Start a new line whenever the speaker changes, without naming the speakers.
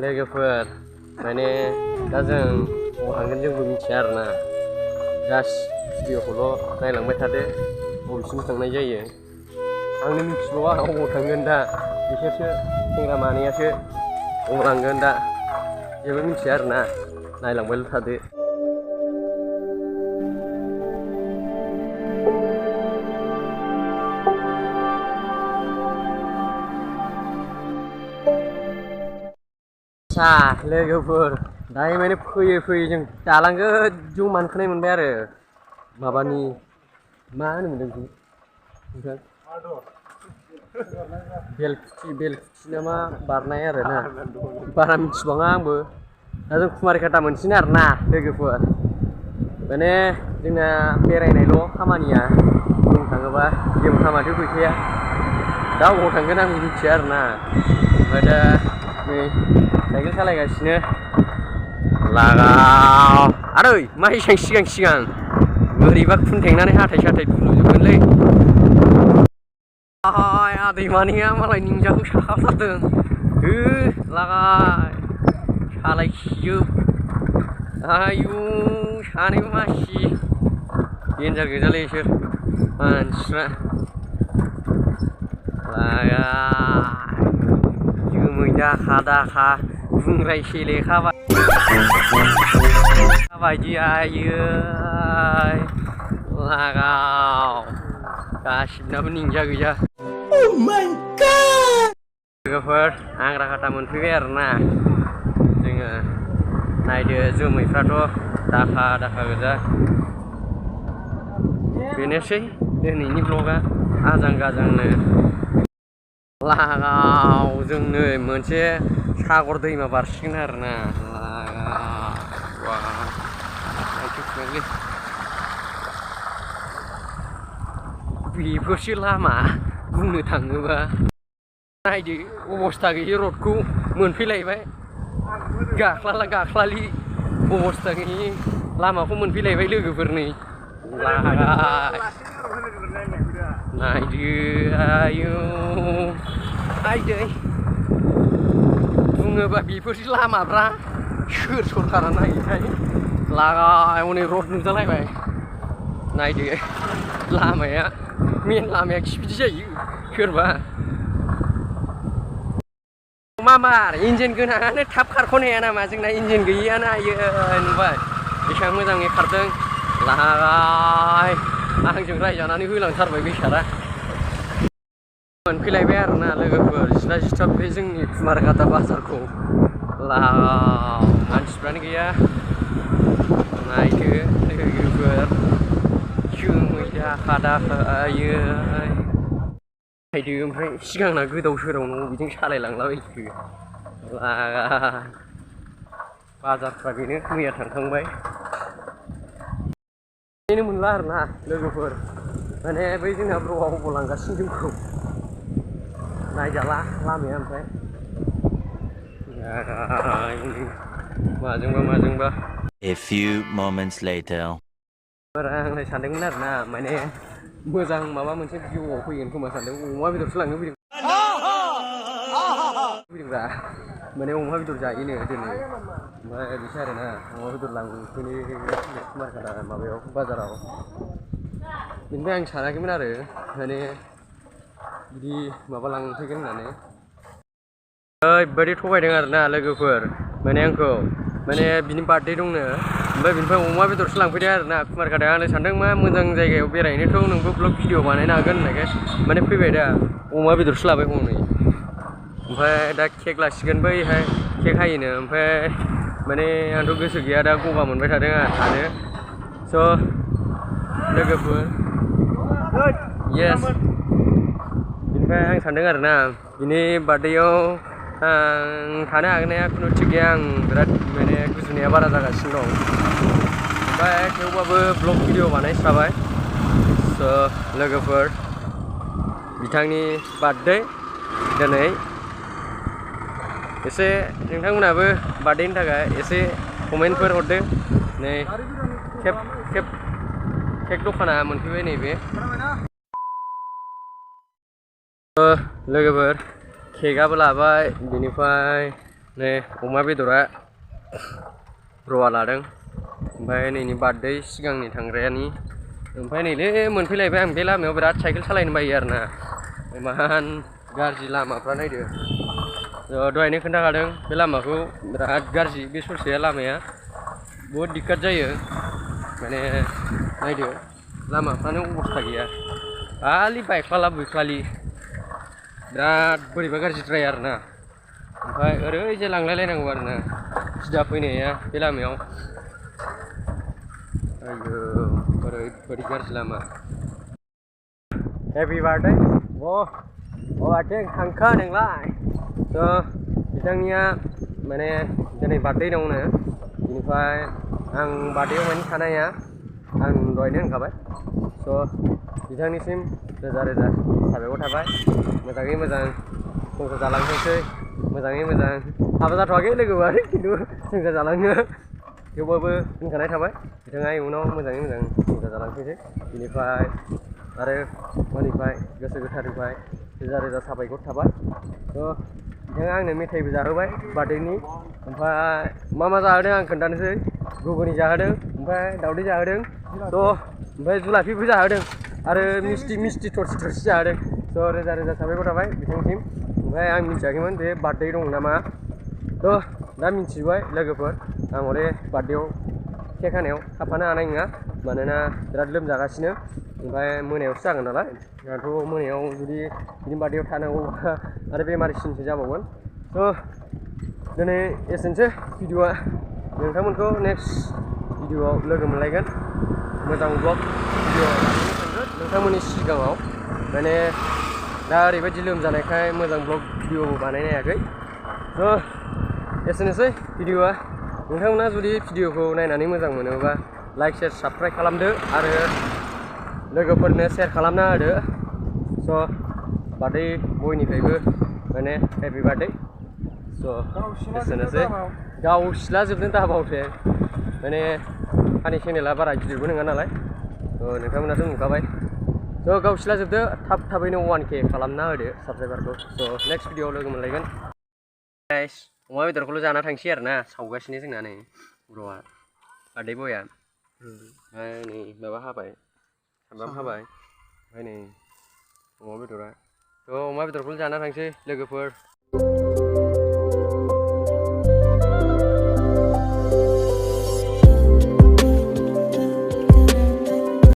लोगोफोर माने दा जों बबाव थांगोन जोंबो मिथिया आरोना जास्ट भिडिअखौल' नायलांबाय थादो बबेसिम थांनाय जायो आंनो मिथिबावा बबाव थांगोन दा बिसोरसो सेंग्रा मानैयासो बबाव लांगोन दा जेबो मिथिया आरोना नायलांबायल' थादो। लोगोफोर दायो माने फैयै फैयै जों दालां गोजौ मानखोनाय मोनबाय आरो माबानि मा होनोमोन नोंथां बेलखुथि ना मा बारनाय आरो ना बारा मिथिबाङा आंबो दा जों कुमारिखाटा मोनसिगोन आरो ना लोगोफोर माने जोंना बेरायनायल' खामानिया बुंनो थाङोबा जेबो खामानिथ' गैखाया दा बबाव थांगोन आं मिथिया आरो ना ओमफ्राय दा नै साइकेल सालायगासिनो लागाव आदै मा एसां सिगां बोरैबा खुन्थेंनानै हाथाय साथाय दुलुजोबगोनलै आदै मानैया मालाय निंजाखौ साखाथारदों लागाय सालायखिजोब आयु सानैबो मासि देन्जार गोजालै इसोर मानसिफ्रा लागाय जोमै दाखा बुंराय सेलेखा बायदि आयै लागाव गासिबनाबो निंजा गोजा लोगोफोर आग्राखाटा मोनफैबाय आरोना जोङो नायदो जोमैफ्राथ' दाखा गोजा बेनोसै दिनैनि ब्लगा आजां गाजांनो लागाव जों नै मोनसे सागर दैमा बारसिगोन आरोना बेफोरसो लामा बुंनो थाङोबा नायदो अबस्था गैयि रडखौ मोनफैलायबाय गाख्लालि अबस्था गैयि लामाखौ मोनफैलायबाय लोगोफोर नै नायदो आयु आयदै बुङोबा बेफोरसो लामाफ्रा सोर सरखारा नायोथाय लागाय हनै रड नुजालायबाय नायदो लामाया मेन लामाया खिबिदि जायो सोरबा मामार इन्जिन गोनाङानो थाब खारख'नो हाया नामा जोंना इन्जिन गैयियानो आयो नुबाय बेसेबां मोजाङै खारदों लागाय आंजों रायजानानै होलांथारबाय बेसारा मोनफैलायबाय आरोना लोगोफोर जिथा बे जोंनि कुमारिखाटा बाजारखौ लागाव मानसिफ्रानो गैया नायदो लोगोफोर जोमै दाखा आयै नायदो ओमफ्राय सिगांना गोदाव सोराव न'आव बिजों सालायलांलाबायखो लागाय बाजारफ्रा बेनो मैया थांखांबाय बेनो मोनला आरोना लोगोफोर माने बै जोंना ब्र'आ बबाव लांगासिनो जोंखौ नायजाला लामाया ओमफ्राय माजोंबा
A few moments later
आंलाय सानदोंमोन आरोना माने मोजां माबा मोनसे भिउआव फैगोन खोमा सानदों अमा बेदरसो लांनो फैदोंब्रा माने अमा बेदर जायोनो दिनै ओमफ्राय बिसो आरोना अमा बेदर लांफैनो कुमारिखाटा माबायाव बाजाराव बेनिफ्राय आं सानाखैमोन आरो माने बिदि माबा लांफैगोन होननानै ओरैबायदि थगायदों आरोना लोगोफोर माने आंखौ माने बिनि बार्थडे दंनो ओमफ्राय बिनिफ्राय अमा बेदरसो लांफैदों आरोना कुमारिखाटायाव आंलाय सानदों मा मोजां जायगायाव बेरायनोथ' नोंबो ब्लग भिडिअ बानायनो हागोन होननायखाय माने फैबाय दा अमा बेदरसो लाबाय हनै ओमफ्राय दा केक लासिगोन बैहाय केक हायोनो ओमफ्राय माने आंथ' गोसो गैया दा गगा मोनबाय थादों आं थानो स' लोगोफोर येस बेनिफ्राय आं सानदों आरोना बिनि बार्थडेयाव आं थानो हागोन ना खुनु थिग गैया आं बिराद माने गुजुनाया बारा जागासिनो दं ओमफ्राय थेवबाबो ब्लग भिडिअ बानायस्राबाय स' लोगोफोर बिथांनि बार्थडे दिनै एसे नोंथांमोनाबो बार्थडेनि थाखाय एसे कमेन्टफोर हरदो नै केक दखाना मोनफैबाय नैबे लोगोफोर केकआबो लाबाय बिनिफ्राय नै अमा बेदरा रवा लादों ओमफ्राय नैनि बार्थडे सिगांनि थांग्रायानि ओमफ्राय नैलै मोनफैलायबाय आं बे लामायाव बिराद साइकेल सालायनो बायो आरोना इमान गाज्रि लामाफ्रा नायदो दहायनो खोन्थाखादों बे लामाखौ बिराद गाज्रि बे ससेया लामाया बहुद दिक्कत जायो माने नायदो लामाफ्रानो अबस्था गैया खालि बायख्लाला बुइख्लालि बिराद बोरैबा गाज्रिद्राय आरोना ओमफ्राय ओरैजे लांलायलायनांगौ आरोना सिदा फैनाया बे लामायाव आयौ ओरैबायदि गाज्रि लामा हेपि बार्थडे आथिं थांखा नोंलाय बिथांनिया माने दिनै बार्थडे दंनो बिनिफ्राय आं बार्थडेआव मानि थानाया आं दहायनो होनखाबाय बिथांनिसिम रोजा रोजा साबायखर थाबाय मोजाङै मोजां संसार जालांथोंसै मोजाङै मोजां हाबा जाथ'वाखै लोगोफोर खिन्थु संसार जालाङो थेवबाबो होनखानाय थाबाय बिथाङा इयुनाव मोजाङै मोजां संसार जालांथोंसै बिनिफ्राय आरो आंनिफ्राय गोसो गोथारनिफ्राय रोजा रोजा साबायखर थाबाय बिथाङा आंनो मेथाइबो जाहोबाय बार्थडेनि ओमफ्राय मा जाहोदों आं खोन्थानोसै घुगुनि जाहोदों ओमफ्राय दावदै जाहोदों ओमफ्राय जुलाफिबो जाहोदों आरो मिस्टि थरसि जाहोदों रोजा रोजा साबायखर थाबाय बिथांनिसिम ओमफ्राय आं मिथियाखैमोन बे बार्थडे दं नामा दा मिथिबाय लोगोफोर आं हले बार्थडेआव केक हानायाव थाफानो हानाय नङा मानोना बिराद लोमजागासिनो ओमफ्राय मोनायावसो जागोन नालाय जोंहाथ' मोनायाव जुदि बिनि बार्थडेआव थानांगौबा आरो बेमारिसिनसो जाबावगोन दिनै एसेनोसै भिडिअआ नोंथांमोनखौ नेक्स्ट भिडिअआव लोगो मोनलायगोन मोजां ब्लग भिडिअ लानानै थांगोन नोंथांमोननि सिगाङाव माने दा ओरैबायदि लोमजानायखाय मोजां ब्लग भिडिअबो बानायनो हायाखै एसेनोसै भिडिअआ नोंथांमोना जुदि भिडिअखौ नायनानै मोजां मोनोबा लाइक शेयार साबस्क्राइब खालामदो आरो लोगोफोरनो शेयार खालामना होदो बार्थडे बयनिफ्रायबो माने हेपि बार्थडे एसेनोसै गाव सिलाजोबनो दाबावदे माने आंनि चेनेला बारा गिदिरबो नङा नालाय नोंथांमोनाथ' नुखाबाय गाव सिलाजोबदो थाबैनो 1K खालामना होदो साबसक्राइबारखौ नेक्स्ट भिडिअआव लोगो मोनलायगोन गाइस अमा बेदरखौल' जाना थांसै आरोना सावगासिनो जोंना नै ब्र'आ बार्थडे बयआ ओमफ्राय नै माबा हाबाय सामब्राम हाबाय ओमफ्राय नै अमा बेदरा अमा बेदरखौल' जाना थांसै लोगोफोर